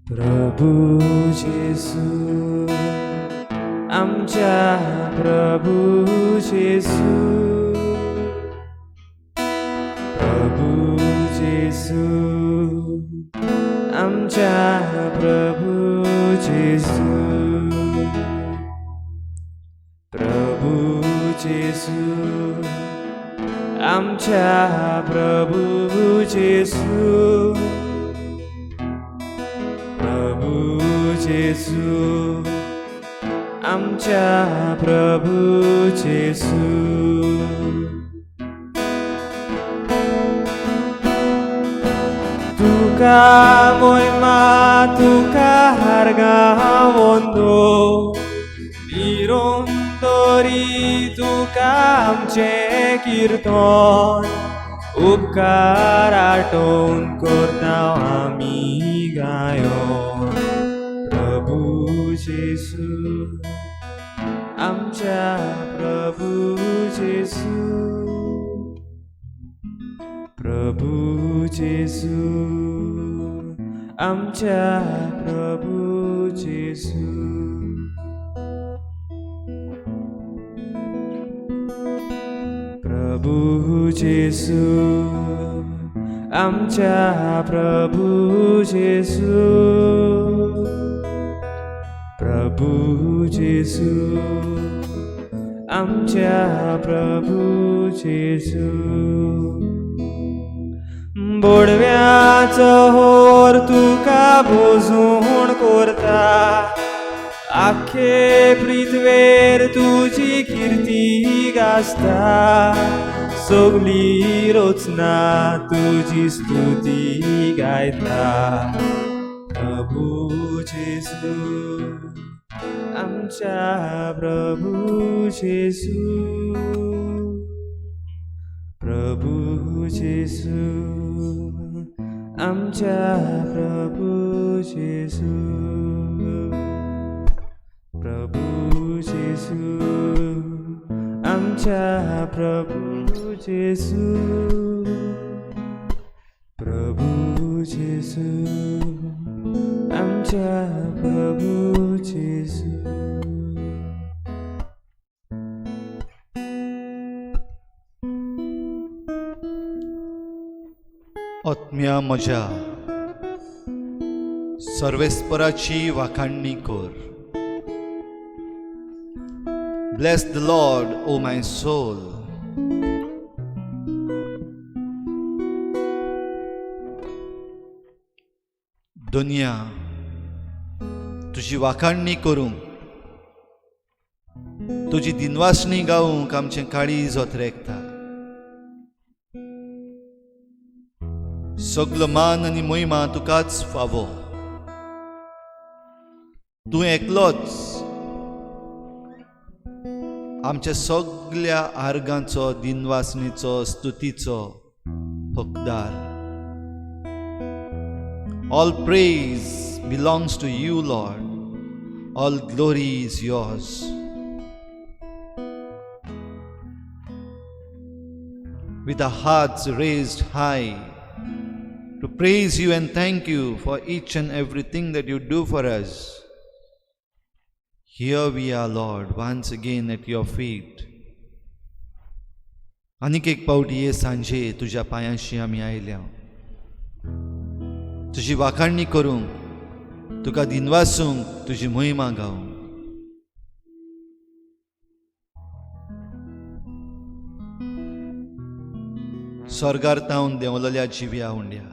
प्रभू जेसू, आमच्या प्रभू जेसू, प्रभू जेसू, आमच्या प्रभू जेसू, प्रभू जेसू, आमच्या प्रभू जेसू, प्रभू जेसू, आमच्या प्रभू जेसू. तुका मोयमा, तुका हारगावंदो, निरंतरी तुका आमचें कीर्तन, उपकार आठोवन करता आमी गायन. प्रभू जेसू, आमच्या प्रभू जेसू, प्रभू जेसू, आमच्या प्रभू जेसू. प्रभू जेसू, आमच्या प्रभू जेसू, प्रभू जेसू, आमच्या प्रभू जेसू. बोडव्याचो होर तुका भोजून करता, आख्खे पृथ्वेर तुजी किर्ती गाजता, सगली रचना तुजी स्तुती गायता. प्रभू जेसू, आमच्या प्रभू जेसू, प्रभू जेसू, आमच्या प्रभू जेसू, प्रभू जेसू, आमच्या प्रभू जेसू, प्रभू जेसू, आमच्या प्रभू जेसू. आत्म्या म्हज्या, सर्वेस्पराची वाखाणणी कर. Bless the Lord, O my soul. दुनिया, तुजी वाखाणणी करूंक, तुजी दिनवासणी गावूंक आमचें काळीज ओतरेकता. सगलो मान आनी महिमा तुकाच फावो. तूं एकलोच आमच्या सगल्या आर्गांचो, दिनवासणीचो, स्तुतीचो हकदार. All praise belongs to you, Lord. All glory is yours. With our hearts raised high to praise you and thank you for each and everything that you do for us. Here we are, Lord, once again at your feet. आनीक एक पावटी हे सांजे तुज्या पांयांशी आमी आयल्या, तुजी वाखाणणी करूंक, तुका दिनवासूंक, तुजी महिमा गावंक. स्वर्गार तावन देंवलेल्या जिव्या हुंड्या,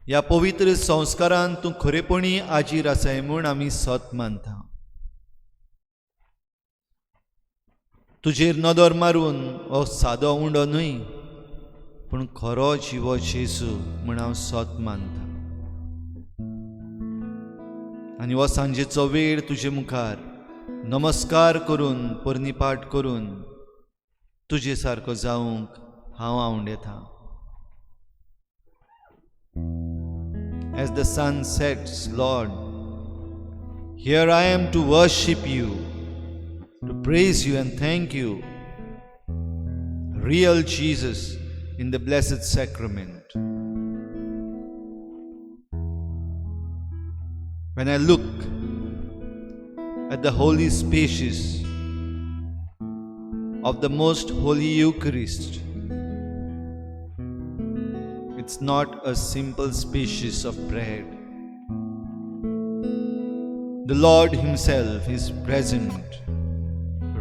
ह्या पवित्र संस्कारान तूं खरेपणी आजीर आसाय म्हूण आमी सत मानता. तुजेर नदर मारून हो सादो उंडो न्हय पूण खरो जिवो जेजू म्हूण हांव सत मानता. आनी हो सांजेचो वेळ तुजे मुखार नमस्कार करून, पर्निपाट करून तुजे सारको जावंक हांव आवंडेता. As the sun sets, Lord, here I am to worship you, to praise you and thank you, real Jesus in the blessed sacrament. When I look at the holy species of the most holy Eucharist, it's not a simple species of bread. The Lord Himself is present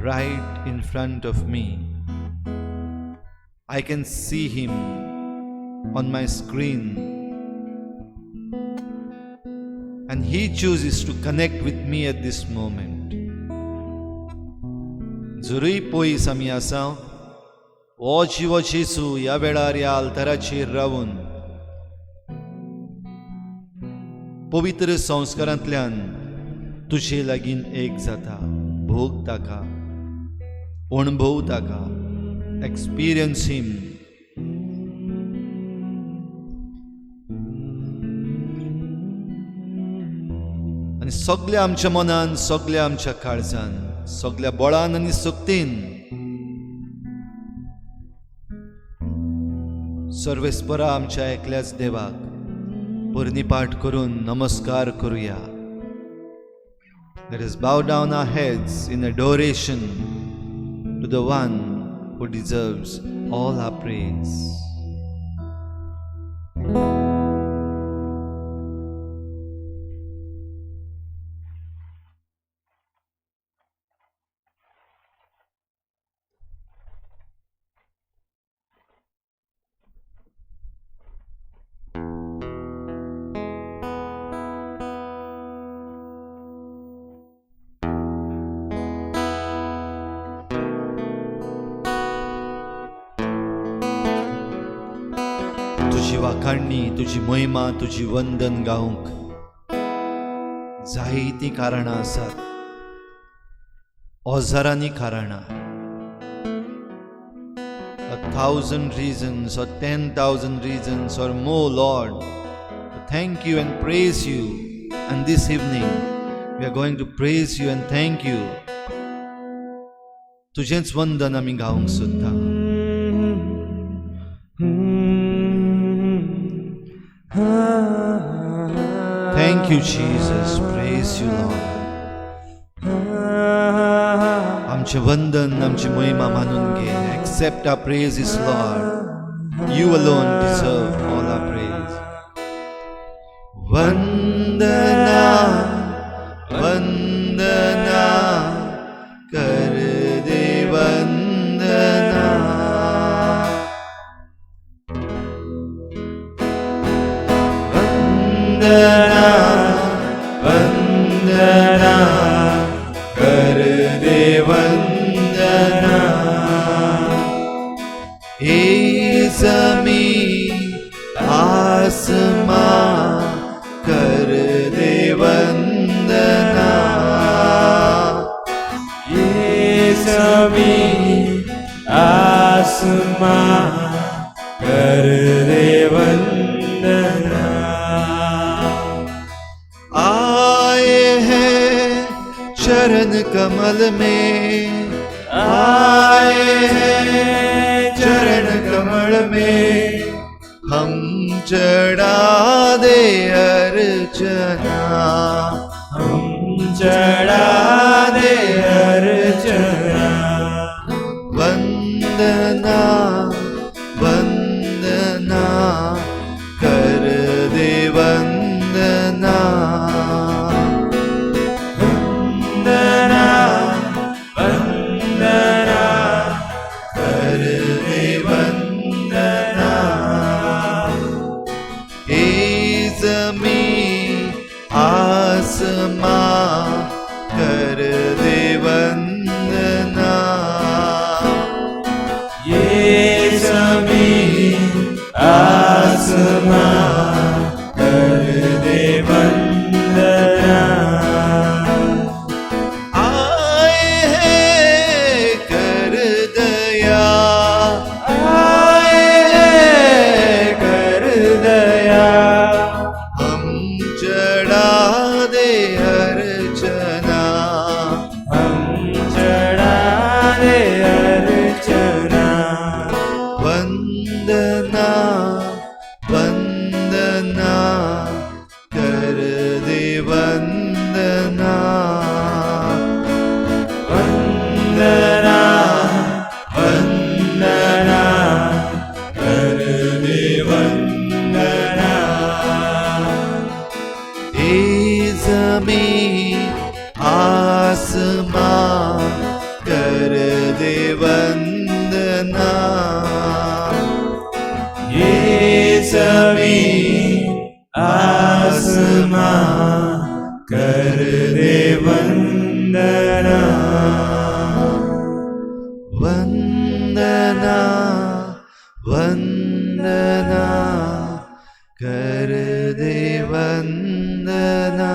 right in front of me. I can see Him on my screen, and He chooses to connect with me at this moment. जरूय पयस आमी आसा, हो जिवो जेजू ह्या वेळार ह्या आल्ताराचेर रावून पवित्र संस्कारांतल्यान तुजे लागीं एक जाता. भोग ताका, अणभव ताका, एक्सपिरियन्स हिम. आनी सगल्या आमच्या मनान, सगल्या आमच्या काळजान, सगल्या बळान आनी शक्तीन सर्वेस्परा आमच्या एकल्याच देवाक पुर्णीपाठ करून नमस्कार करुया. Let us bow down our heads in adoration to the one who deserves all our praise. तुजी वाखाणणी, तुजी महिमा, तुजी वंदन गावंक जायतीं कारणां आसात, हजारांनी कारणां. 1,000 reasons or 10,000 reasons or more, Lord, to thank you and praise you. And this evening we are going to praise you and thank you. तुजेंच वंदन आमी गावंक सोदता. Thank you, Jesus. Praise you, Lord. आमचें वंदन, आमची महिमा मानून घे. Accept our praises, Lord. You alone deserve all our praise. Vandana, Vandana, कर दे वंदना. वंदना, वंदना, कर दे वंदना. ए ज़मीं आसमां कर दे वंदना. ये ज़मीं आसमां कर दे वंदना. आए हैं चरण कमल में, आए हैं चरण कमल में, हम चढ़ा दे अर्चना. हम चढ़ा दे अर्चना. वंदना, वंदना, कर दे वंदना. वंदना, वंदना, कर दे वंदना. ए ज़मीं आसमां कर दे वंदना. ये ज़मीं आसमां कर दे वंदना. आए हैं कर दया, आए हैं कर दया, हम वंदना, वंदना, वंदना, कर दे वंदना। हे जमीन आसमां कर दे वंदना, ये जमीन आसमां कर दे वंदना। वंदना, वंदना, कर दे वंदना।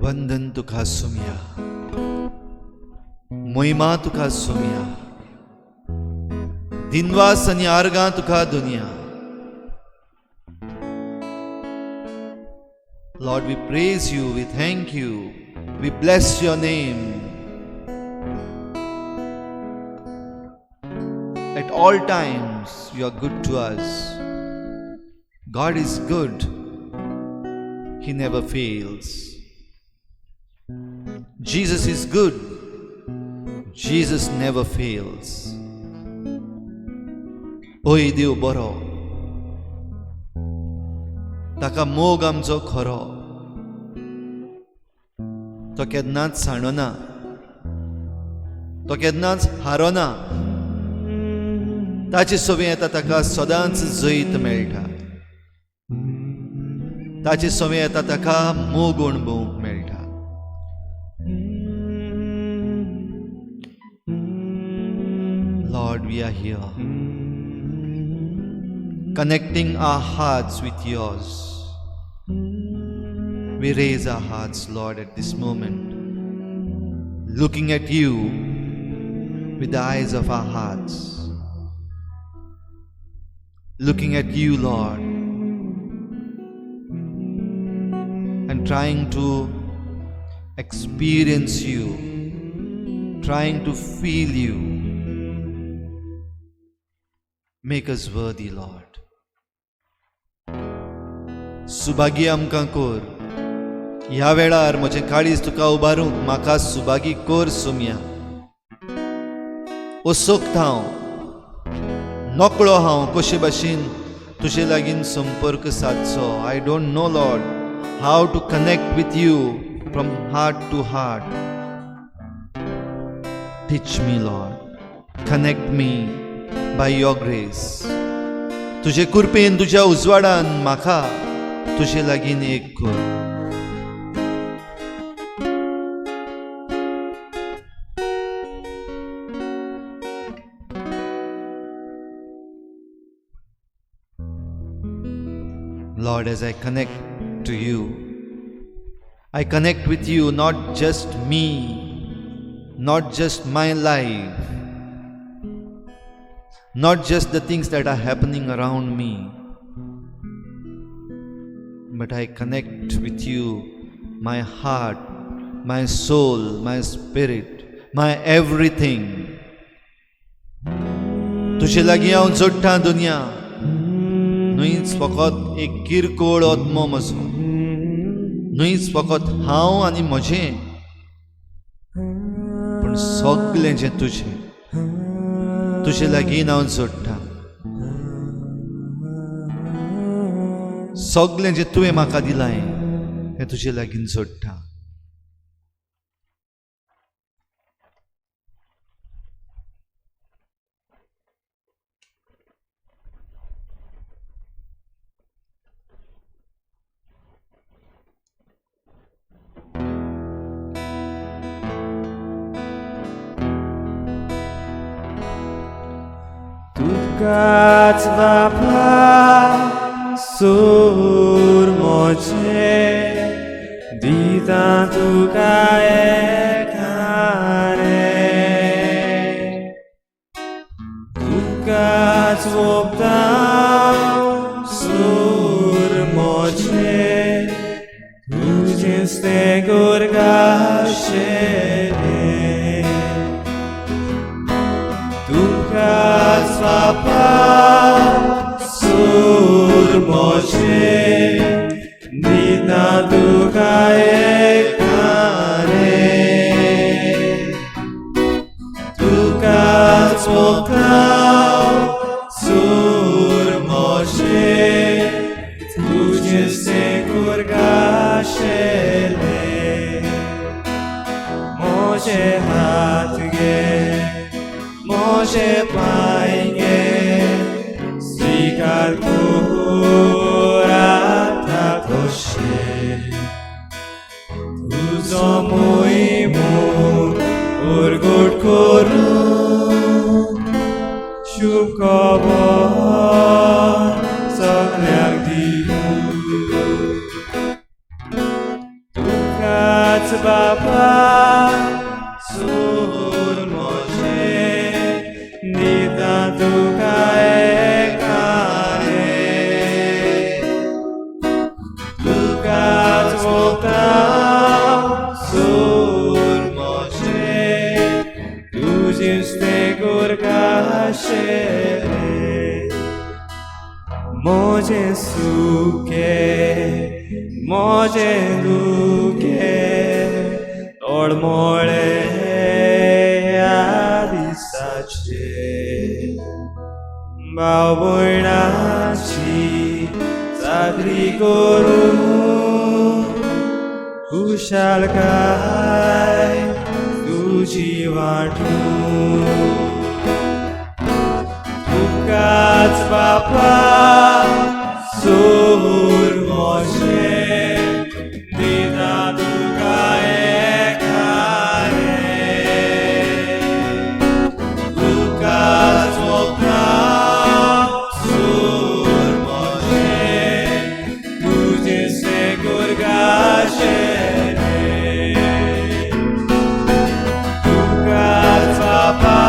वंदन तुका सुमया, मोहिमा तुका सुमया, दिनवास आनी आर्गां तुका दुनिया। Lord, we praise you, we thank you, we bless your name. At all times, you are good to us. God is good. He never fails. Jesus is good. Jesus never fails. ओय देव बरो, ताका मोग आमचो खरो, तो केन्नाच सांडना, तो केन्नाच हारोना, ताचे सवें येता ताका सदांच जैत मेळटा, ताचे सवें येता ताका मोग अणभवूंक मेळटा। Lord, we are here, connecting our hearts with yours. We raise our hearts, Lord, at this moment, looking at you with the eyes of our hearts, looking at you, Lord, and trying to experience you, trying to feel you. Make us worthy, Lord. Subhagi आमकां कोर ह्या वेळार, म्हजें काळीज तुका उबारूंक म्हाका सुभागी कोर सुमया। ओसोक्त हांव, नकळो हांव कशे भाशेन तुजे लागीं संपर्क सादचो। I don't know, Lord, how to connect with you from heart to heart. Teach me, Lord. Connect me by your grace. तुजे कृपेन, तुज्या उजवाडान म्हाका तुजे लागीं एक कर। Lord, as I connect to you, I connect with you, not just me, not just my life, not just the things that are happening around me, but I connect with you, my heart, my soul, my spirit, my everything. तुजे लागीं हांव जोडटा दुनिया, न्हयच फकत एक किरकोळ आत्मो म्हजो, न्हयच फकत हांव आनी म्हजें, पूण सगळें जें तुजें, तुजे लागीं हांव जोडटा। सगळें जें तुवें म्हाका दिलां हें तुजे लागीं जोडटा। तुकाच बापा सूर म्हजे दिता तुका एकारे, तुकाच ओंपता सूर म्हजे, तुजेंच तें गोरगाशें। मोजे दिता तुका एकाने तुकाच मोगताव सूर मोजे तुजें सेगूर गाशेले मोजे हात गे मोजे पांय गे स्वीकार कर आतां तशें तुजो मोहिमो उरगट करून शुभ खबर सगल्यांक दिवं तुकाच बापा सूर मोजे दिता तुका एकाने तुकाच मोगताव सूर मोजे तुजें तेगूर गाशेले मोजे सुखे मोजे दुखे तळमळे ह्या दिसाचे भाव भयणाची चाकरी करून खुशालकाय तुजी वांटून तुकाच बापा सूर मोजे दिता तुका एकाने तुकाच मोगताव सूर मोजे तुजें सेगूर गाशेले तुकाच बापा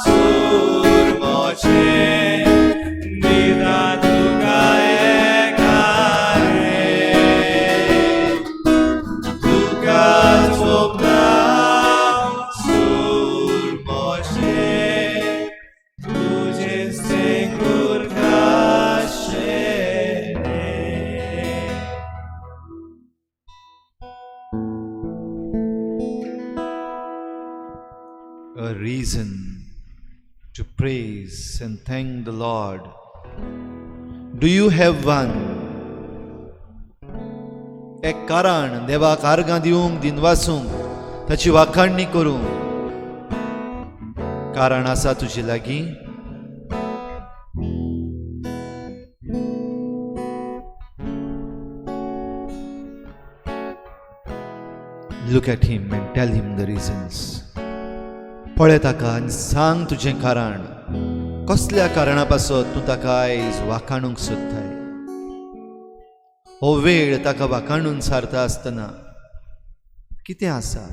सूर मोजे दिता तुका एकाने तुकाच मोगताव सूर मोजे तुजें सेगूर गाशेले. A reason to praise and thank the Lord. Do you have one? एक कारण देवाक आर्गां दिवंक, दिनवासूंक, ताची वाखाणणी करूंक कारण आसा तुजे लागीं? Look at him and tell him the reasons. पळय ताका आनी सांग तुजें कारण. कसल्या कारणा पासत तूं ताका आयज वाखाणूंक सोदताय? हो वेळ ताका वाखाणून सारता आसतना कितें आसा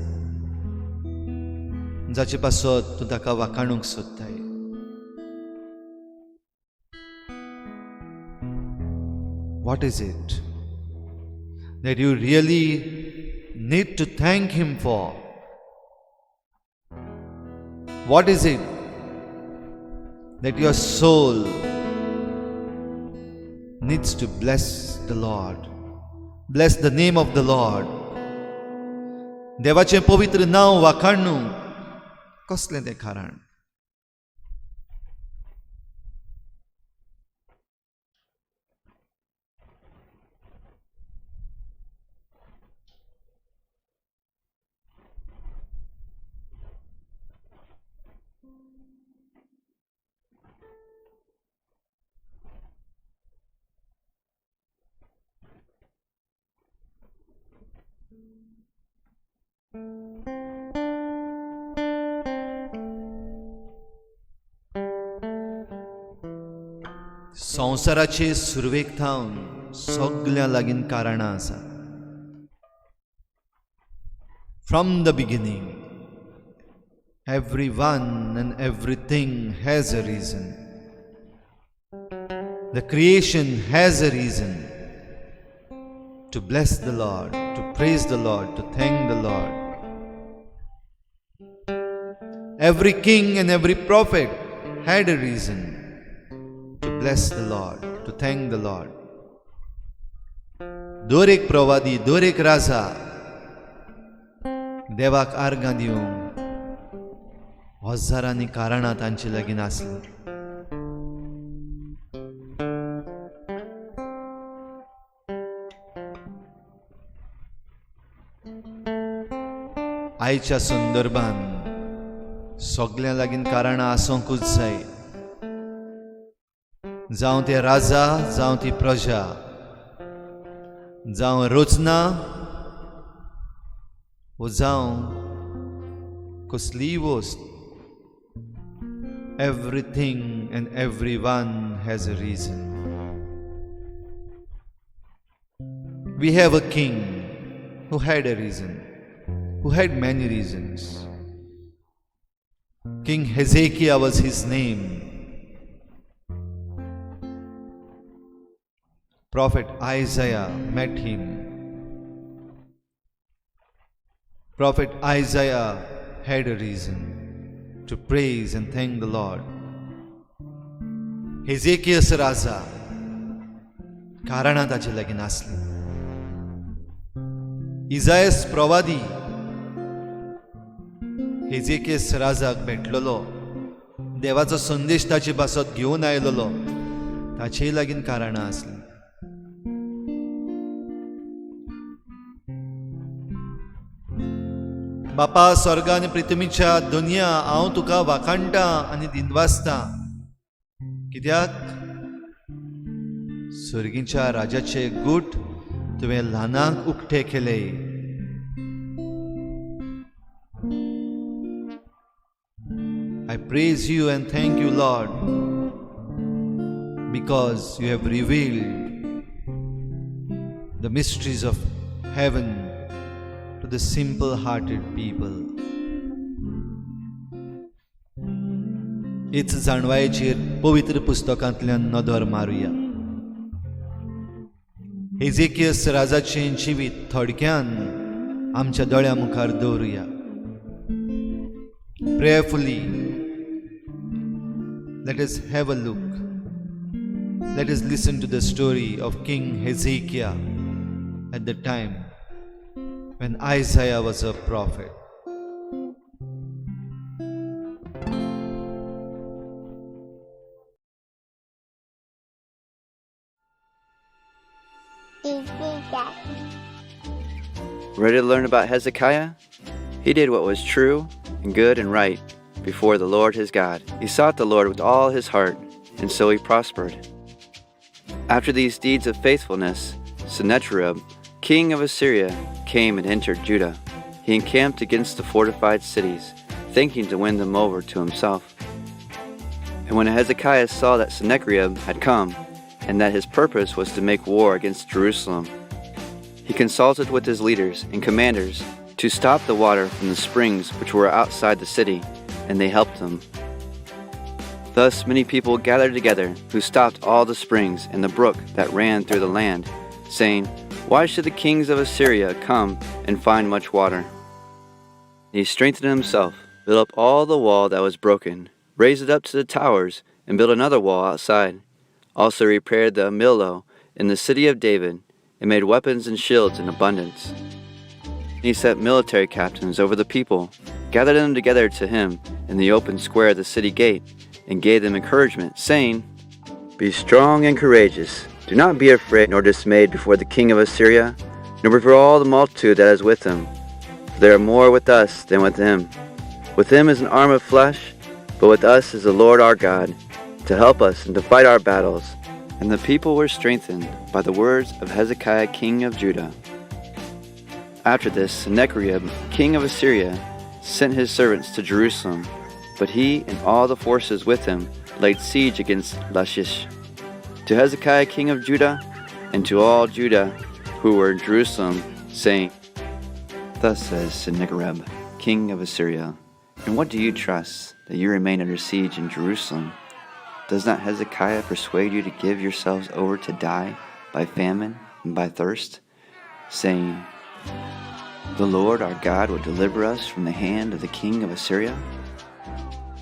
जाचे पासत तूं ताका वाखाणूंक सोदताय? What is it that you really need to thank him for? What is it that your soul needs to bless the Lord? Bless the name of the Lord. देवाचें पवित्र नांव वाखाणू कसलें तें कारण? संवसाराचे सुरवेक थावन सगळ्यां लागीं कारणां आसा. From the beginning, everyone and everything has a reason. The creation has a reason to bless the Lord, to praise the Lord, to thank the Lord. Every king and every prophet had a reason to bless the Lord, to thank the Lord. दर एक प्रवादी, दर एक राजा देवाक आर्गां दिवंक हजारांनी कारणां तांचे लागीं आसलीं. आयच्या संदर्भान सगल्यां लागीं कारणां आसूंकूच जाय. जावं ते राजा, जावं ती प्रजा, जावं रचना वो जावं कसलीय वस्त, everything and everyone has a reason. We have a king who had a reason, who had many reasons. King Hezekiah was his name. Prophet Isaiah met him. Prophet Isaiah had a reason to praise and thank the Lord. Hezekiah राजा कारणां ताचे लागीं आसलीं. इजायस प्रवादी हेजेकियस राजाक भेटलेलो, देवाचो संदेश ताचे पासत घेवन आयलेलो, ताचेय लागीं कारणां आसलीं. बापा स्वर्ग आनी पृथ्वीच्या दुनिया, हांव तुका वाखाणटा आनी दिनवासता, कित्याक सर्गीच्या राजाचे गूट तुवें ल्हानांक उक्ते केले. I praise you and thank you, Lord, because you have revealed the mysteries of heaven to the simple-hearted people. हीच जाणवायेचेर पवित्र पुस्तकांतल्यान नदर मारुया. हेजेकियस राजाचें जिवीत थोडक्यान आमच्या दोळ्या मुखार दवरुया. Prayerfully, let us have a look. Let us listen to the story of King Hezekiah at the time when Isaiah was a prophet. Ready to learn about Hezekiah? He did what was true and good and right before the Lord his God. He sought the Lord with all his heart, and so he prospered. After these deeds of faithfulness, Sennacherib, king of Assyria, came and entered Judah. He encamped against the fortified cities, thinking to win them over to himself. And when Hezekiah saw that Sennacherib had come, and that his purpose was to make war against Jerusalem, he consulted with his leaders and commanders to stop the water from the springs which were outside the city, and they helped him. Thus many people gathered together, who stopped all the springs and the brook that ran through the land, saying, Why should the kings of Assyria come and find much water? And he strengthened himself, built up all the wall that was broken, raised it up to the towers, and built another wall outside. Also repaired the Millo in the city of David, and made weapons and shields in abundance. And he set military captains over the people, gathered them together to him in the open square of the city gate, and gave them encouragement, saying, Be strong and courageous. Do not be afraid nor dismayed before the king of Assyria, nor before all the multitude that is with him. For there are more with us than with him. With him is an arm of flesh, but with us is the Lord our God, to help us and to fight our battles. And the people were strengthened by the words of Hezekiah king of Judah. After this, Sennacherib king of Assyria sent his servants to Jerusalem, but he and all the forces with him laid siege against Lachish. To Hezekiah king of Judah and to all Judah who were in Jerusalem, saying, Thus says Sennacherib king of Assyria, in what do you trust that you remain under siege in Jerusalem? Does not Hezekiah persuade you to give yourselves over to die by famine and by thirst, saying, The Lord our God will deliver us from the hand of the king of Assyria?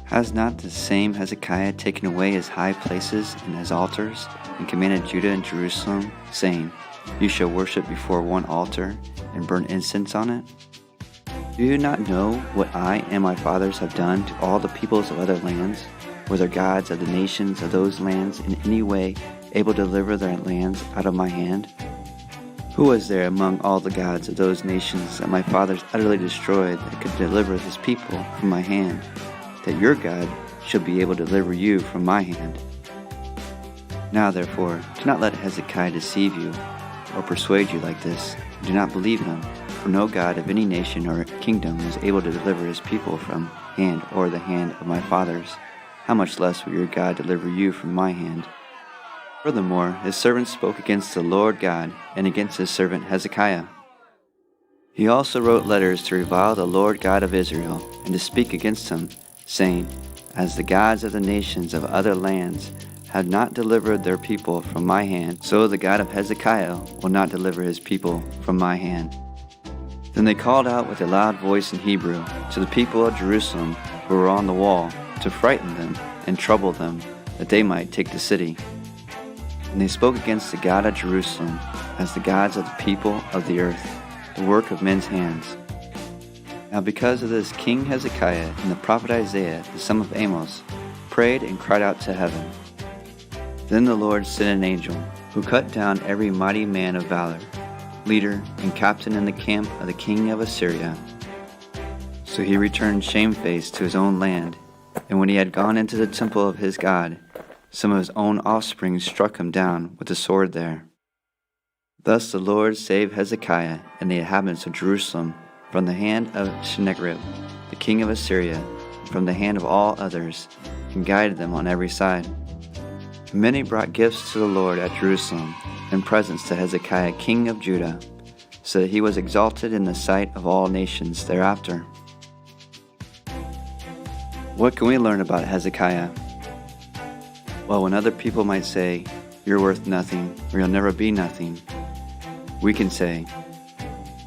Has not the same Hezekiah taken away his high places and his altars, and commanded Judah and Jerusalem, saying, You shall worship before one altar and burn incense on it? Do you not know what I and my fathers have done to all the peoples of other lands? Were the gods of the nations of those lands in any way able to deliver their lands out of my hand? Who was there among all the gods of those nations that my fathers utterly destroyed that could deliver this people from my hand, that your God should be able to deliver you from my hand? Now therefore, do not let Hezekiah deceive you or persuade you like this. Do not believe him, for no god of any nation or kingdom was able to deliver his people from hand or the hand of my fathers. How much less will your God deliver you from my hand? Furthermore, his servants spoke against the Lord God and against his servant Hezekiah. He also wrote letters to revile the Lord God of Israel and to speak against him, saying, As the gods of the nations of other lands have not delivered their people from my hand, so the God of Hezekiah will not deliver his people from my hand. Then they called out with a loud voice in Hebrew to the people of Jerusalem who were on the wall, to frighten them and trouble them, that they might take the city. And they spoke against the God of Jerusalem as the gods of the people of the earth, the work of men's hands. Now because of this, King Hezekiah and the prophet Isaiah, the son of Amos, prayed and cried out to heaven. Then the Lord sent an angel, who cut down every mighty man of valor, leader, and captain in the camp of the king of Assyria. So he returned shamefaced to his own land, and when he had gone into the temple of his God, some of his own offspring struck him down with the sword there. Thus the Lord saved Hezekiah and the inhabitants of Jerusalem from the hand of Sennacherib, the king of Assyria, and from the hand of all others, and guided them on every side. Many brought gifts to the Lord at Jerusalem, and presents to Hezekiah king of Judah, so that he was exalted in the sight of all nations thereafter. What can we learn about Hezekiah? Well, when other people might say, "You're worth nothing," or "You'll never be nothing," we can say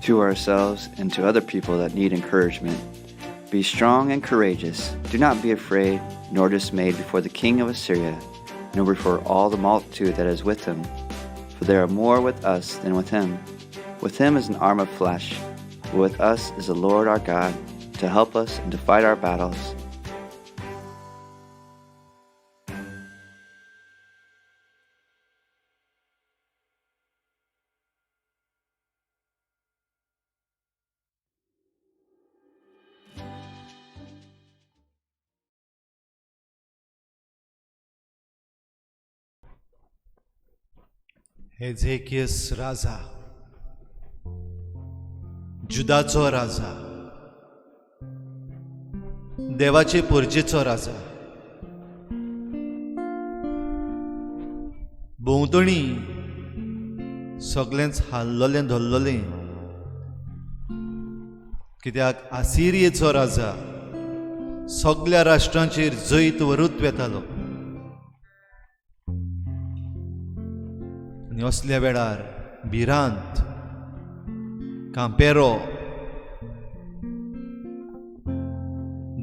to ourselves and to other people that need encouragement, "Be strong and courageous. Do not be afraid nor dismayed before the king of Assyria, nor before all the multitude that is with him. For there are more with us than with him. With him is an arm of flesh, but with us is the Lord our God, to help us and to fight our battles." हेझेकियस राजा, जुदाचो राजा, देवाचे पुरजेचो राजा, भोंवतणी सगळेंच हाल्लोलें धरलोलें, कित्याक आसिरियेचो राजा सगळ्या राष्ट्रांचेर जैत व्हरूत वेतालो. आनी असल्या वेळार भिरांत, कांपेरो,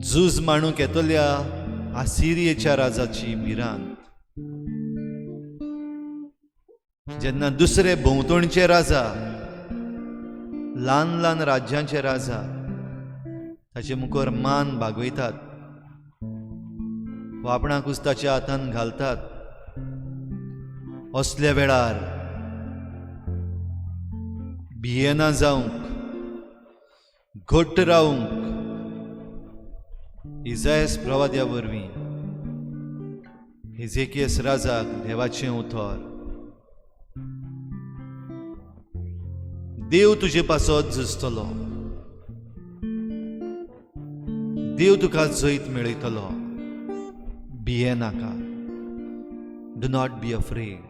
झूज मांडूंक येतल्या आसिरियेच्या राजाची भिरांत. जेन्ना दुसरे भोंवतणचे राजा, ल्हान ल्हान राज्यांचे राजा ताचे मुखार मान बागयतात वा आपणाकूच ताच्या हातान घालतात, असल्या वेळार भियेना जावंक, घट्ट रावंक इजायस प्रवाद्या वरवीं हेझेकियस राजाक देवाचें उतर, देव तुजे पासत झुजतलो, देव तुका जैत मेळयतलो, भियेनाका. Do not be afraid.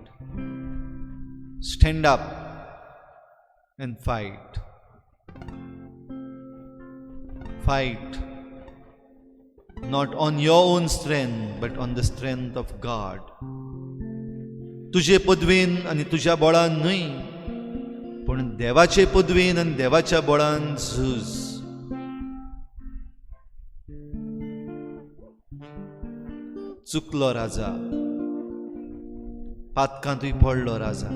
Stand up and fight. Fight not on your own strength, but on the strength of God. तुझे पदवेन आनी तुज्या बळान न्हय, पूण देवाचे पदवेन आनी देवाच्या बळान झूज. चुकलो राजा, पातकांतूय पडलो राजा,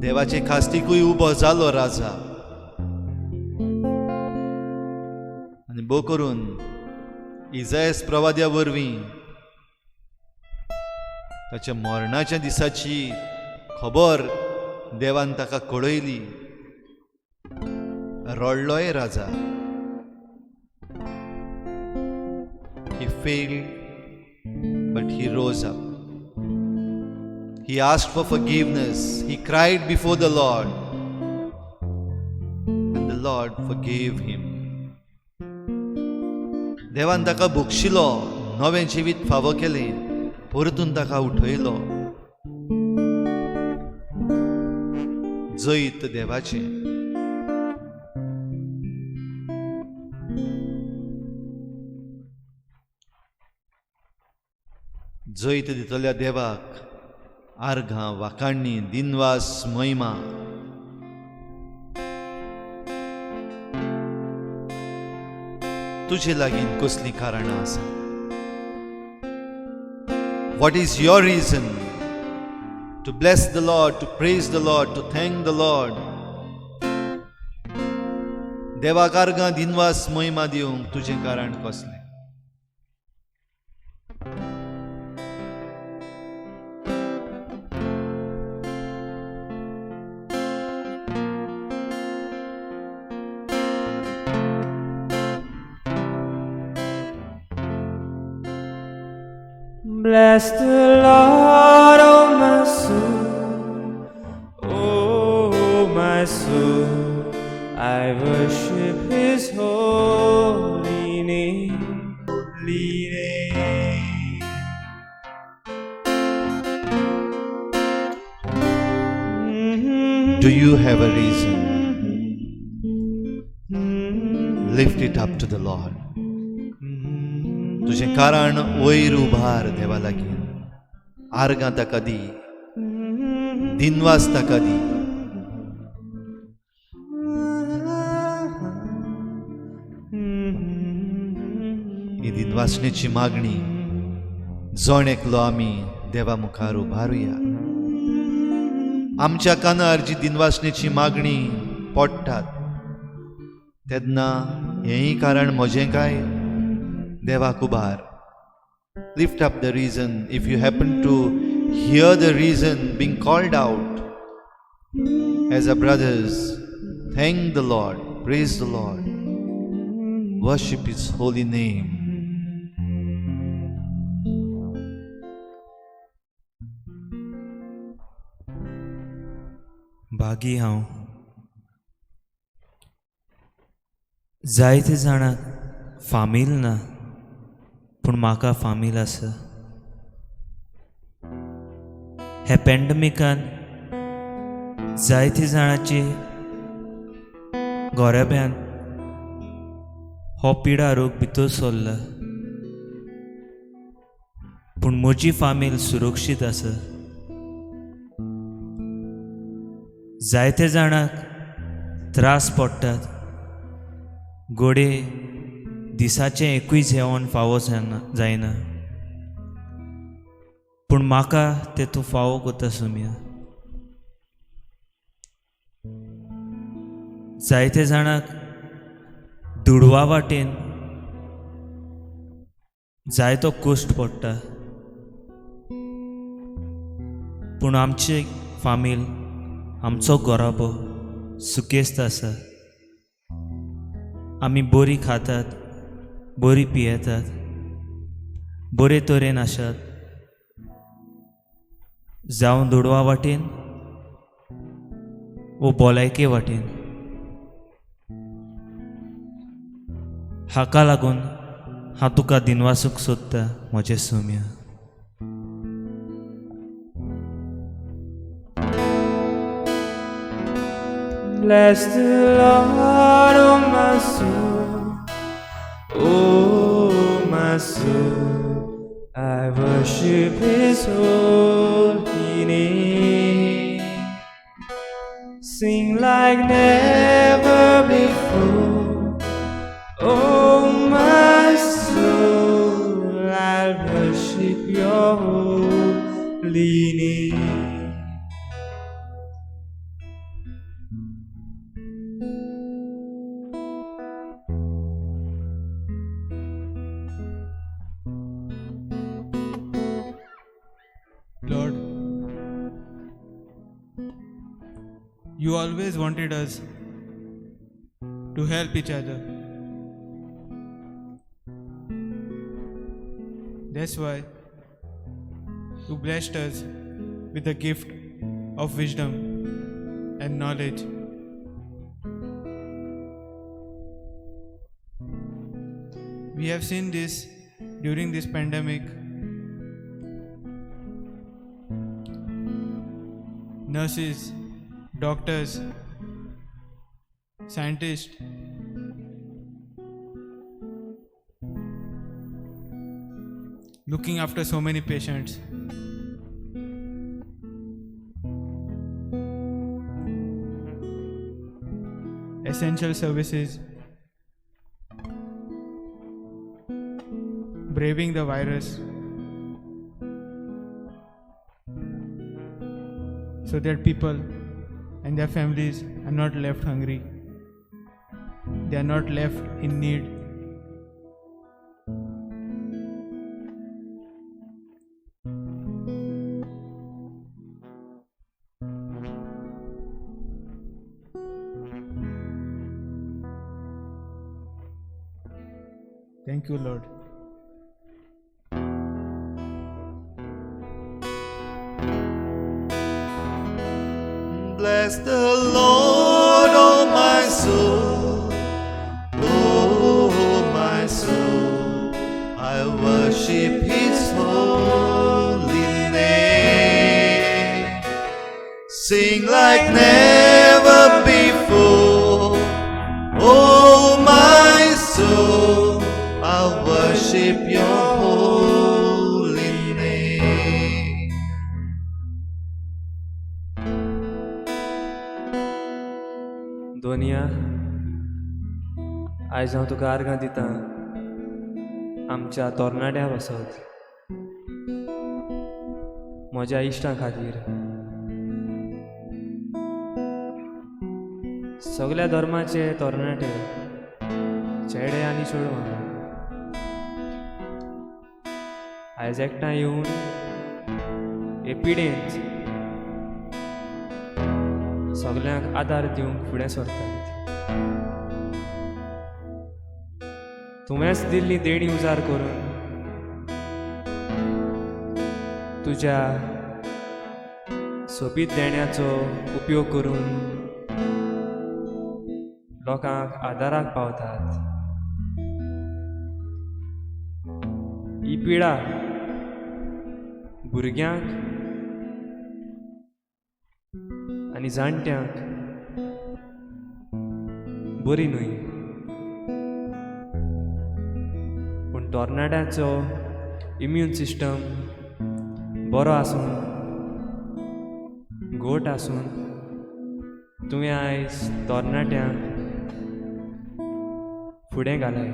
देवाचे खास्तीकूय उबो जालो राजा आनी भो करून इजायस प्रवाद्या वरवीं ताच्या मरणाच्या दिसाची खबर देवान ताका कळयली. रडलोय राजा. He failed, but he rose up. He asked for forgiveness. He cried before the Lord, and the Lord forgave him. देवान ताका बक्षिलो, नवें जिवीत फावो केलें, परतून ताका उठयलो. जैत देवाचें. जैत दितल्या देवाक आर्गां, वाखाणणी, दिनवास, महिमा. तुजे लागीं कसलीं कारणां आसा? What is your reason to bless the Lord, to praise the Lord, to thank the Lord? देवाक आर्गां, दिनवास, महिमा दिवंक तुजें कारण कसलें? Bless the Lord, oh my soul, oh my soul, I worship His holy name, holy name. Do you have a reason? Lift it up to the Lord. तुजें कारण वयर उभार देवा लागीं. आर्गां ताका दी, दिनवास ताका दी. ही दिनवासणेची मागणी जण एकलो आमी देवा मुखार उभारुया. आमच्या कानार जी दिनवासणेची मागणी पडटात तेन्ना हेंय कारण म्हजें काय देवाक उभार. Lift up the reason. If you happen to hear the reason being called out as a brothers, thank the Lord, praise the Lord, worship His holy name. भागी हांव जायते जाणांक फामील ना, पूण म्हाका फामील आसा. हे पॅन्डमिकान जायते जाणांची गोरेब्यान हो पिडा रोग भितर सरला, पूण म्हजी फामील सुरक्षीत आसा. जायते जाणांक त्रास पडटात, गोडे दिसाचें एकूय जेवण फावो जायना, पूण म्हाका तें तूं फावो करता सोम्या. जायते जाणांक दुडवा वाटेन जायतो कश्ट पडटा, पूण आमची फामील, आमचो घराबो सुकेस्त आसा. आमी बरी खातात, बरी पियेतात, बरे तरेन आसात, जावं दुडवा वाटेन वो भलायके वाटेन. हाका लागून हांव तुका दिनवासूंक सोदता म्हजें Saumya. Bless the Lord, oh my soul, oh my soul, I worship His holy name. Sing like never before, oh my soul, I worship Your holy name. You always wanted us to help each other. That's why you blessed us with the gift of wisdom and knowledge. We have seen this during this pandemic. Nurses, doctors, scientists, looking after so many patients. Essential services, braving the virus so that people and their families are not left hungry. They are not left in need. Thank you, Lord. Bless the Lord, oh my soul, oh my soul, I worship His holy name. Sing like never before, oh my soul, I worship Your holy name. Doniya, आयज हांव तुका आर्गां दितां आमच्या तरणाट्यां पासत, म्हज्या इश्टां खातीर, सगल्या धर्माचे तरणाटे, चेडे आनी चेडवां आयज एकठांय येवन हे पिडेंत सगल्यांक आदार दिवंक फुडें सरतात. तुवेंच दिल्ली देणी उजार करून तुज्या सोबीत देण्याचो उपयोग करून लोकांक आदाराक पावतात. ही पिडा भुरग्यांक आनी जाणट्यांक बरी न्हय, पूण तरणाट्यांचो इम्यून सिस्टम बरो आसून, घट आसून तुवें आयज तरणाट्यांक फुडें घालाय.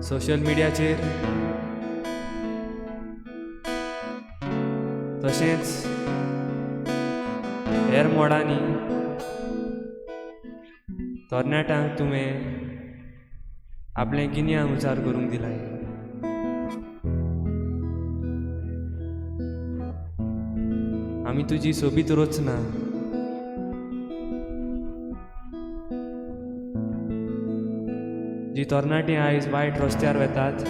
सोशल मिडियाचेर तशेंच हेर मोडांनी तरणाट्यांक तुवें आपलें गिन्यान उजार करूंक दिलाय. आमी तुजी सोबीत रचना जी तरणाटीं आयज वायट रस्त्यार वेतात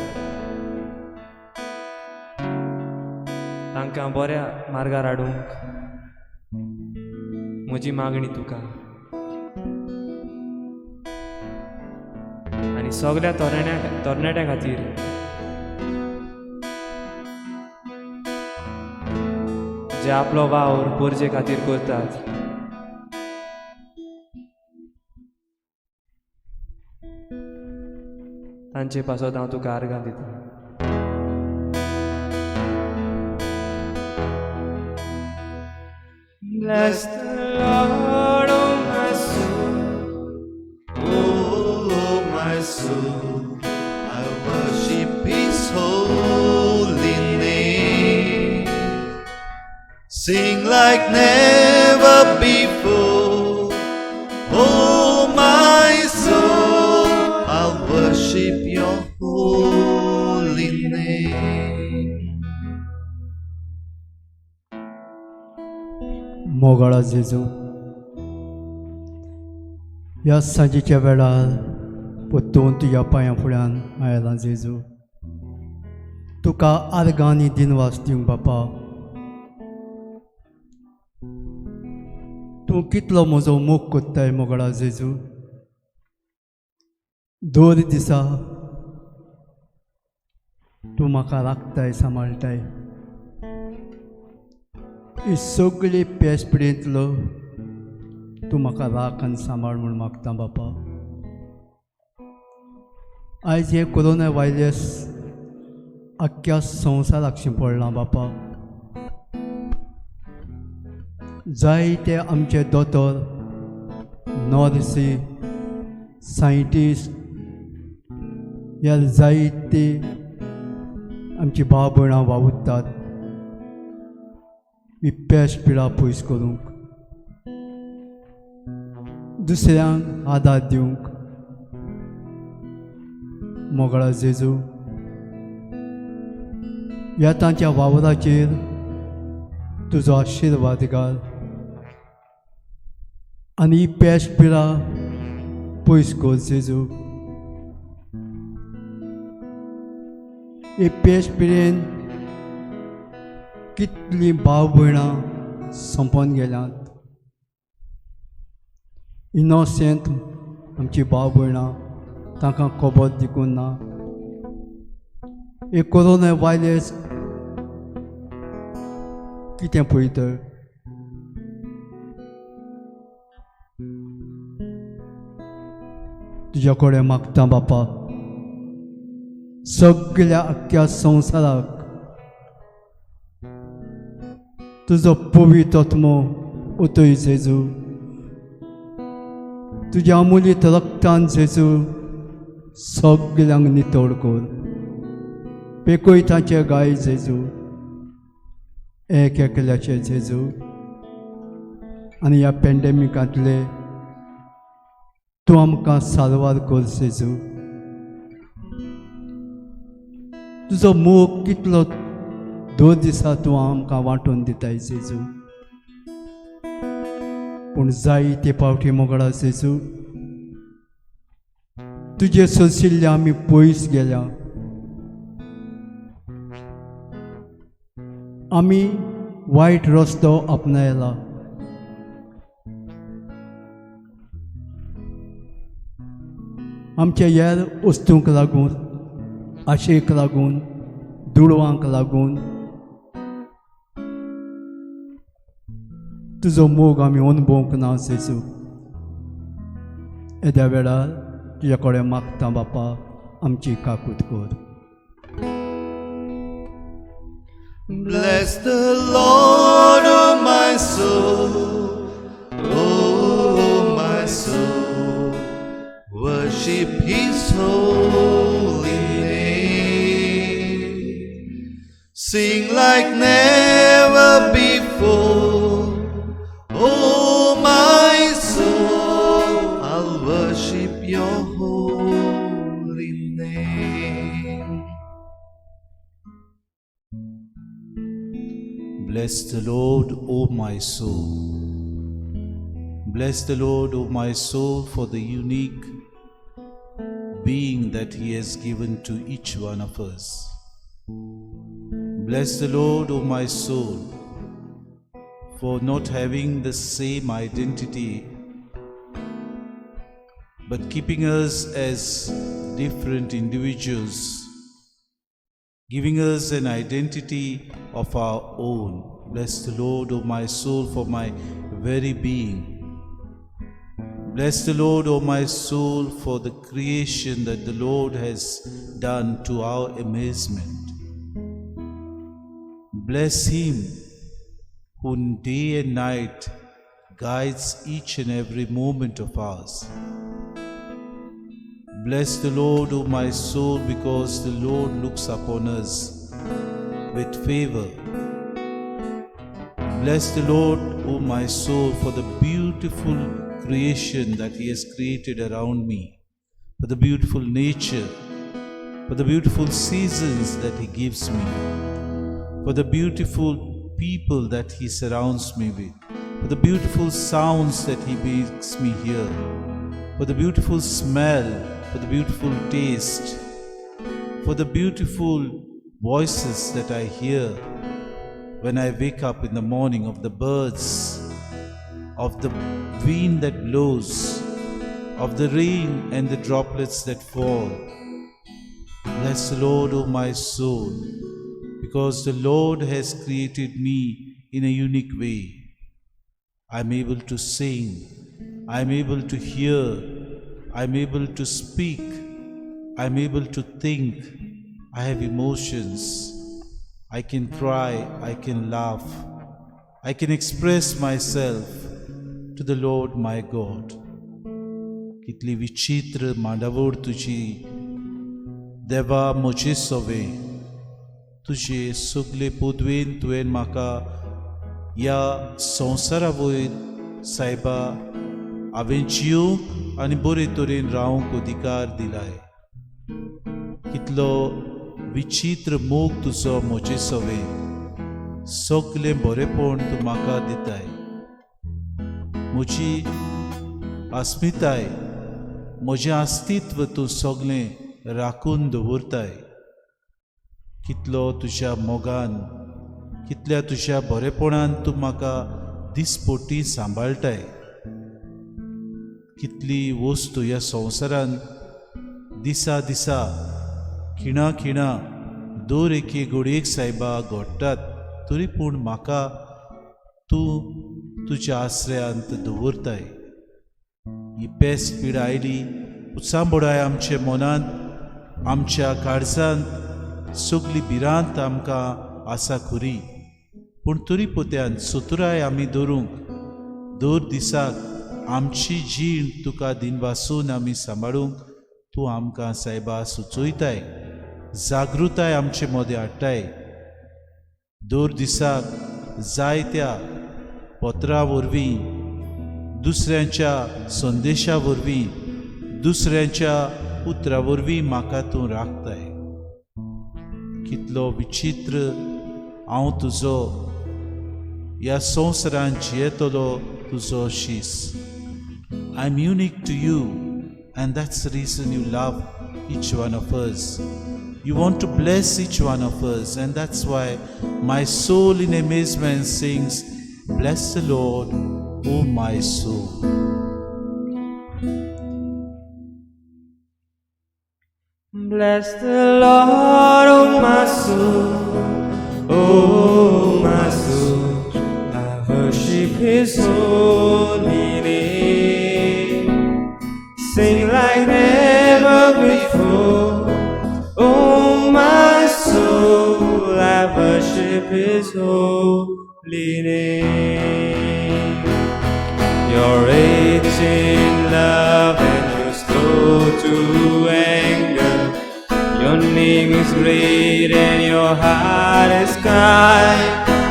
तांकां बऱ्या मार्गार हाडूंक म्हजी मागणी तुका. आनी सगल्या तरणाट्यां खातीर जे आपलो वावर पोरजे खातीर करतात, तांचे पासत हांव तुका आर्गां दितां. Bless the Lord, oh my soul, oh my soul, I worship His holy name. Sing like never before, oh my soul, I worship Your holy name. मोगाळा जेजू, ह्या सांजेच्या वेळार परतून तुज्या पांयां फुड्यान आयलां जेजू, तुका आर्गां आनी दिनवास दिवंक बापा. तूं कितलो म्हजो मोग कोत्ताय मोगाळा जेजू. दर दिसा तूं म्हाका राखताय, सांबाळटाय. ही सगळी पेस पिडेंतलो तूं म्हाका राख आनी सांबाळ म्हूण मागता बापा. आयज हें कोरोना व्हायरस आख्ख्या संवसाराक शिंपडलां बापा. जायते आमचे दोतोर, नर्सी, सायंटिस्ट ह्या जायते आमची भाव भयणां वावुरतात ही पेश पिडा पयस करूंक, दुसऱ्यांक आदार दिवंक. मोगळा जेजू, ह्या तांच्या वावराचेर तुजो आशिर्वाद घाल आनी ही पेश पिडा पयस कर जेजू. ही पेश पिडेन कितलीं भाव भयणां सोंपोन गेल्यांत. इनोसेंट आमची भाव भयणां, तांकां खबर देखून ना. हे कोरोना व्हायरस कितें पळयता. तुज्या कडेन मागता बापा, सगळ्या आख्ख्या संवसाराक तुजो पवित्र आत्मो उतय जेजू. तुज्या अमुलीत रक्तान जेजू सगळ्यांक नितळ कर. पेकय तांचे गाय जेजू, एक एकल्याचे जेजू. आनी ह्या पॅन्डेमिकांतले तूं आमकां साल्वार कर जेजू. तुजो मोग कितलो दर दिसा तूं आमकां वांटून दिताय जेजू. पूण जायते फावटी मोगळा जेजू, तुजे सोंशिल्ले आमी पयस गेल्या. आमी वायट रस्तो आपणायला. आमच्या हेर वस्तूंक लागून, आशेक लागून, दुडवांक लागून तुजो मोग आमी अनुभवंक ना जेजू. येद्या वेळार तुज्या कडेन मागता बापा, आमची काकूत कर. Bless the Lord, O my soul, O my soul, worship His holy name. Sing like never before, O my soul, I'll worship Your holy name. Bless the Lord, O my soul. Bless the Lord, O my soul, for the unique being that He has given to each one of us. Bless the Lord, O my soul, for not having the same identity, but keeping us as different individuals, giving us an identity of our own. Bless the Lord, O my soul, for my very being. Bless the Lord, O my soul, for the creation that the Lord has done to our amazement. Bless Him who day and night guides each and every moment of ours. Bless the Lord, O my soul, because the Lord looks upon us with favor. Bless the Lord, O my soul, for the beautiful creation that He has created around me, for the beautiful nature, for the beautiful seasons that He gives me, for the beautiful people that He surrounds me with. for the beautiful sounds that He makes me hear, for the beautiful smell, for the beautiful taste, for the beautiful voices that I hear when I wake up in the morning, of the birds, of the wind that blows, of the rain and the droplets that fall. Bless the Lord, O my soul, because the Lord has created me in a unique way. I am able to sing, I am able to hear, I am able to speak, I am able to think, I have emotions, I can cry, I can laugh, I can express myself to the Lord my God. कितली विचित्र मांडावळ तुजी देवा म्हजे सोवे. तुजे सगले पदवेन तुवें म्हाका ह्या संवसारा वयर सायबा हांवें जियोंक आनी बरे तरेन रावंक अधिकार दिलाय. कितलो विचित्र मोग तुजो म्हजे सवे. सगलें बरेपण तूं म्हाका दिताय. म्हजी अस्मिताय, म्हजें अस्तित्व तूं सगलें राखून दवरताय. कितलो तुज्या मोगान, कितल्या तुज्या बरेपणान तूं म्हाका दिसपट्टी सांबाळटाय. कितली वस्तू ह्या संवसारान दिसा दिसा, खिणा खिणा, दर एके घडयेक सायबा घडटात, तरी पूण म्हाका तूं तुज्या आश्रयांत दवरताय. ही पेस्ट पिडा आयली, उचांबळाय आमच्या मनांत, आमच्या काळजांत, सगली भिरांत आमकां आसा खरी, पूण तरी पोत्यान चतुराय आमी दवरूंक दर दिसाक आमची जीण तुका दिनवासून आमी सांबाळूंक तूं आमकां सायबा सुचयताय, जागृताय आमचे मदें हाडटाय. दर दिसाक जायत्या पत्रां वरवीं, दुसऱ्यांच्या संदेशा वरवीं, दुसऱ्यांच्या उतरा वरवीं म्हाका तूं राखताय. कितलो विचित्र हांव तुजो ह्या संवसारान जियेतलो तुजो शीस. I am unique to you and that's the reason you love each one of us. You want to bless each one of us, and that's why my soul in amazement sings, "Bless the Lord, O my soul." Bless the Lord, oh my soul, oh my soul. I worship His holy name. Sing like never before, oh my soul. I worship His holy name. You're rich in love and you're slow to anger. Your name is great and your heart is kind.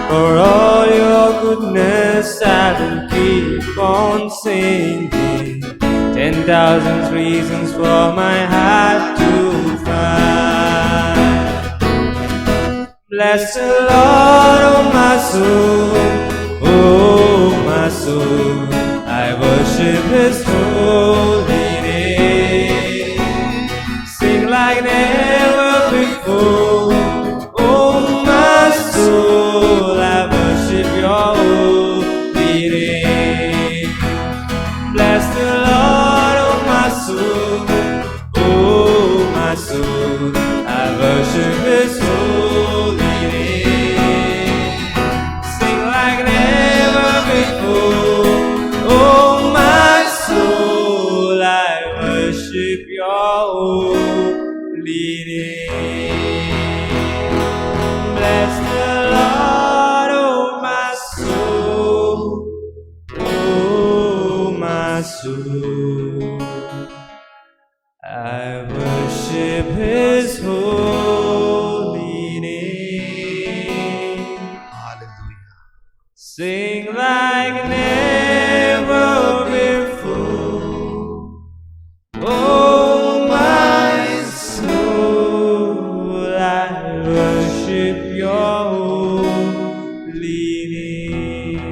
For all your goodness, I will keep on singing. 10,000 reasons for my heart to find. Bless the Lord, oh my soul, oh my soul. I worship His holy name. Sing like never before, oh my soul. I worship your holy name. Bless the Lord, oh my soul, oh my soul. I worship His holy name. Sing like never before, oh my soul. I worship your holy name. Bless the Lord, oh my soul, oh my soul. I worship His holy name. Hallelujah. Sing like never before, oh my soul. I worship your holy name.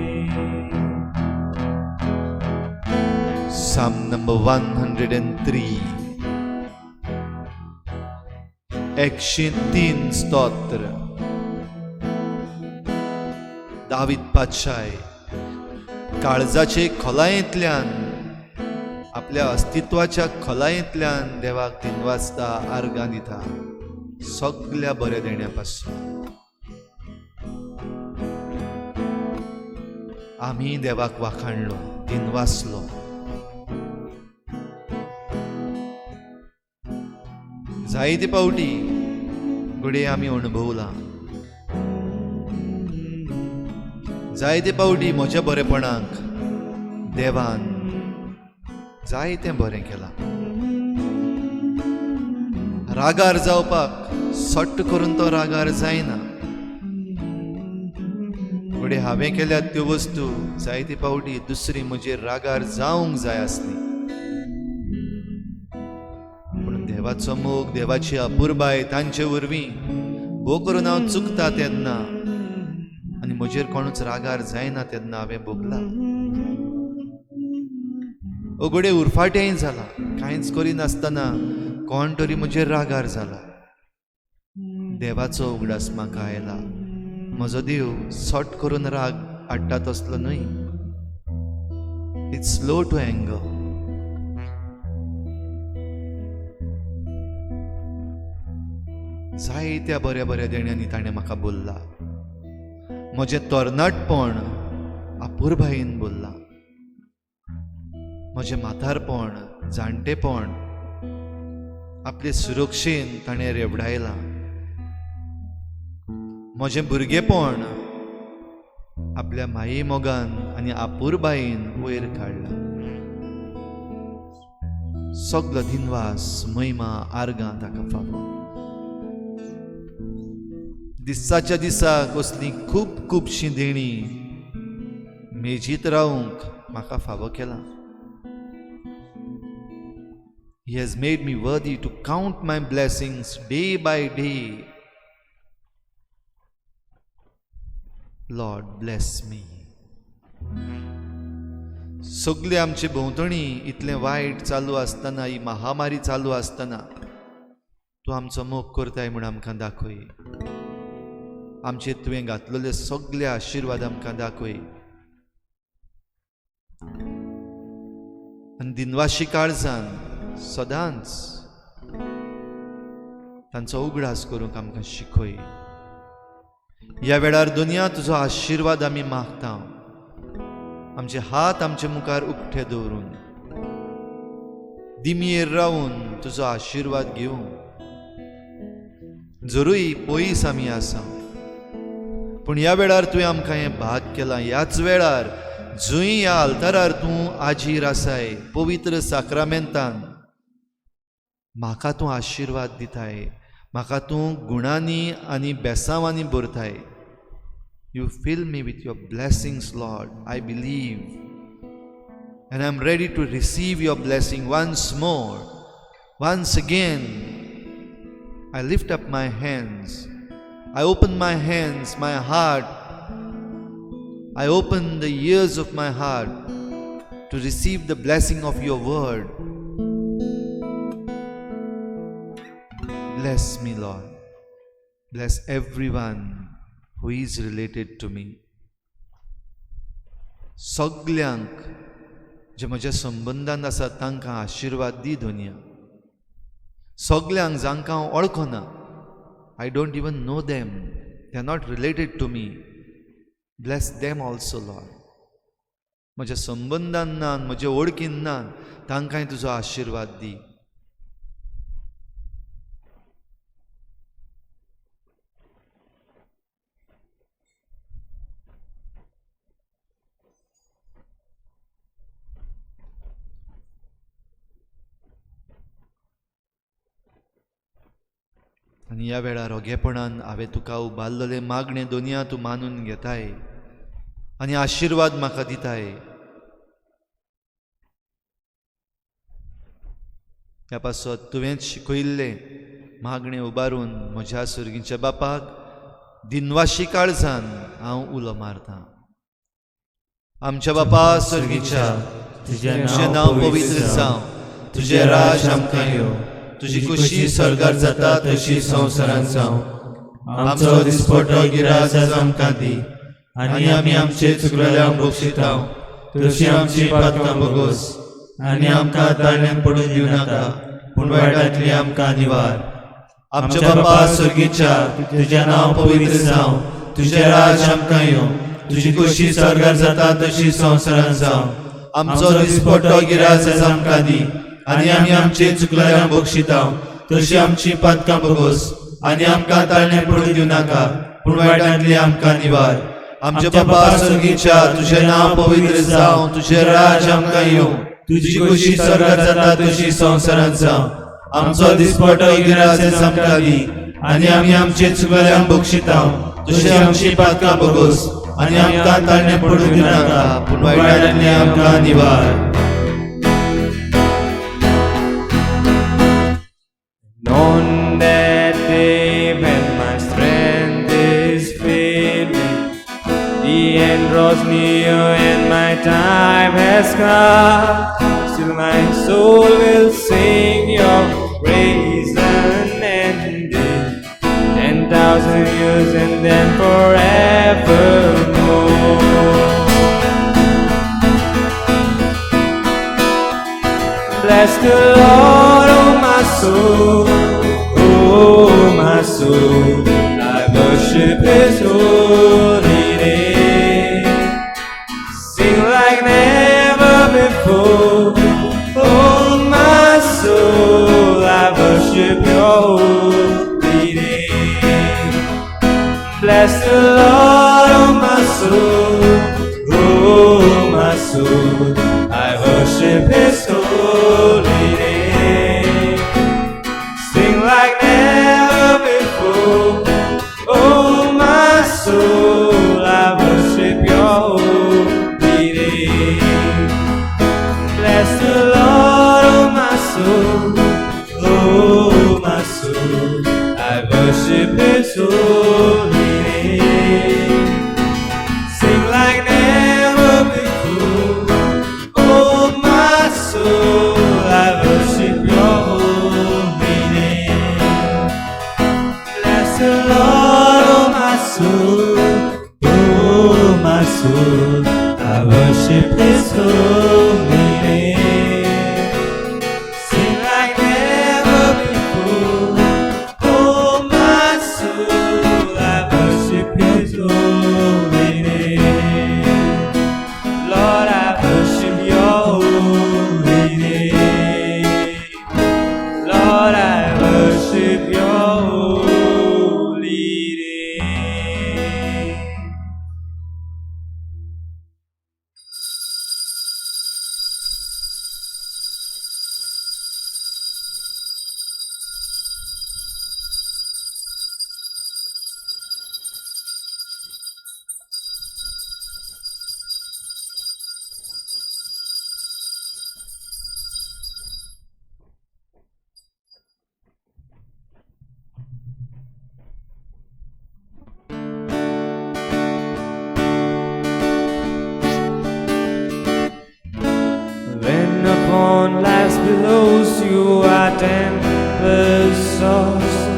Psalm number 103, 103 स्तोत्र. दावीद पातशाय काळजाचे खोलायेंतल्यान, आपल्या अस्तित्वाच्या खोलायेंतल्यान देवाक दिनवासता, आर्गां दिता सगल्या बऱ्या देण्या पासून. आमी देवाक वाखाणलो, दिनवासलो. जायते पावटी घडये आमी अणभवलां, जायते पावटी म्हज्या बरेपणाक देवान जायतें बरें केलां. रागार जावपाक सट्ट करून तो रागार जायना. घडये हांवें केल्यात त्यो वस्तू जायते पावटी दुसरी म्हजेर रागार जावंक जाय आसली, पूण देवाचो मोग, देवाची अपुरबाय तांचे वरवीं भो करून हांव चुकता तेन्ना आनी म्हजेर कोणूच रागार जायना तेन्ना हांवें भोगला. घडये उरफाटेंय जाला, कांयच करिनासतना कोण तरी म्हजेर रागार जाला. देवाचो उगडास म्हाका आयला, म्हजो देव सट करून राग हाडटा तसलो न्हय. It's slow to anger. जायत्या बऱ्या बऱ्या देण्यांनी ताणें म्हाका बोल्ला, म्हजें तरणाटपण अपुरबायेन बोल्लां, म्हजें म्हातारपण, जाणटेपण आपले सुरक्षेन ताणें रेवडायलां, म्हजें भुरगेपण आपल्या माये मोगान आनी अपुरबायेन वयर काडलां. सगलो दिनवास, महिमा, आर्गां ताका फावो. दिसाच्या दिसाक असलीं खूब खुबशीं देणीं मेजीत रावंक म्हाका फावो केलां. He has made me worthy to count my blessings day by day. Lord, bless me. सगळे आमचे भोंवतणी इतलें वायट चालू आसतना, ही महामारी चालू आसतना तूं आमचो मोग करताय म्हूण आमकां दाखय. आमचे तुवें घातलेले सगळे आशिर्वाद आमकां दाखय आनी दिनवाशी काळजान सदांच तांचो उगडास करूंक आमकां शिकय. ह्या वेळार दुनिया तुजो आशिर्वाद आमी मागता. आमचे हात आमचे मुखार उक्ते दवरून दिमयेर रावून तुजो आशिर्वाद घेवंक. जरूय पयस आमी आसा, पूण ह्या वेळार तुवें आमकां हें भाग केलां. ह्याच वेळार जंय ह्या आल्तारार तूं आजीर आसाय पवित्र साक्रामेंतान, म्हाका तूं आशिर्वाद दिताय, म्हाका तूं गुणांनी आनी बेसांवांनी भरताय. You fill me with your blessings, Lord. I believe and I am ready to receive your blessing once more. Once again I lift up my hands. I open my hands, my heart. I open the ears of my heart to receive the blessing of your word. Bless me, Lord. Bless everyone who is related to me. सगल्यांक जे म्हज्या संबंदान आसा तांकां आशिर्वाद दी दुनिया. सगल्यांक जांकां हांव वळखना, I don't even know them, they are not related to me, bless them also, Lord. म्हज्या संबंदान ना, म्हज्या वळखीन ना, तांकांय तुजो आशिर्वाद दी. आनी ह्या वेळार रोगेपणान हांवें तुका उबारलेलें मागणें दोनया तूं मानून घेताय आनी आशिर्वाद म्हाका दिताय. ह्या पासत तुवेंच शिकयल्लें मागणें उबारून म्हज्या सर्गीच्या बापाक दिनवाशी काळजान हांव उलो मारतां. आमच्या बापा सर्गीच्या, तुजें नांव पवित्र जावं, तुजें राज आमकां येवं, तुजी खुशी स्वर्गार जाता तशी संवसारांत जावं. आमचो दिसपटो गिरास आज आमकां दी आनी आमी आमचे चुकलेल्यांक बक्षिता तशी आमची पातकां भोगोस आनी आमकां ताळण्याक पडून दिवं नाका, पूण वायटांतली आमकां निवार. आमच्या बापा स्वर्गीच्या, तुजें नांव पवित्र जावं, तुजें राज आमकां येवं, तुजी खुशी स्वर्गार जाता तशी संवसारांत जावं. आमचो दिसपटो गिरास आज आमकां दी आनी आमी आमचे चुकलेल्यांक बक्षिता तशी आमची पातकां भोगोस आनी आमकां ताळण्याक पडून दिवं नाका, पूण वायटांतली आमकां निवार. आमच्या बापा स्वर्गीच्या, तुजें नांव पवित्र जावं, तुजें राज आमकां येवं, तुजी खुशी स्वर्गार जाता तशी संवसारांत जावं. आमचो दिसपटो गिरास आज आमकां दी आनी आमी आमचे चुकलेल्यांक बक्षिता तशी आमची पातकां भोगोस आनी आमकां ताळण्याक पडून दिवं नाका, पूण वायटांतली आमकां निवार. On that day when my strength is failing, the end draws near and my time has come. Still my soul will sing your praise unending. 10,000 years and then forevermore. Bless the Lord, oh my soul, oh my soul, I worship His holy name. Sing like never before, oh my soul, I worship Your holy name. Bless the Lord, oh my soul, oh my soul, I worship His holy name. Sing like never before, oh my soul, I worship Your holy name. Bless the Lord, oh my soul, oh my soul, I worship His holy name. Sing like never before, oh my soul, I worship Your holy name. Bless the Lord, oh my soul, oh my soul, I worship His holy name. Sing like never before, oh my soul, I worship His holy name. Lord, I worship Your holy name. Lord, I worship Your holy name. When upon life's billows you are tempest tossed,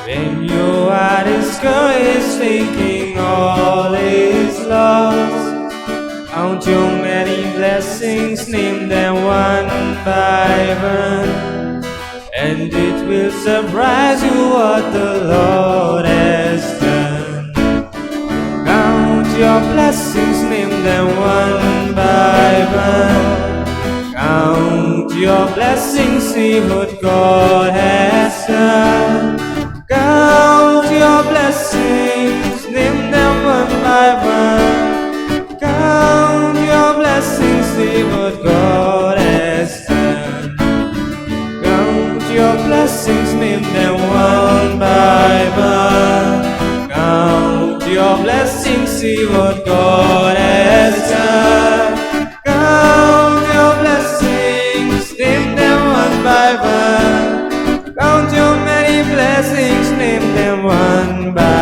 when you are discouraged, thinking all is lost, count your many blessings, name them one by one, and it will surprise you what the Lord has done. Count your blessings, name them one by one. Count your blessings, see what God has done. Count your blessings, name them one by one. Count your blessings, see what God has done. Count your blessings, name them one by one. Count your blessings, see what God has done. Count your blessings, name them one by one. Count your many blessings, name them one by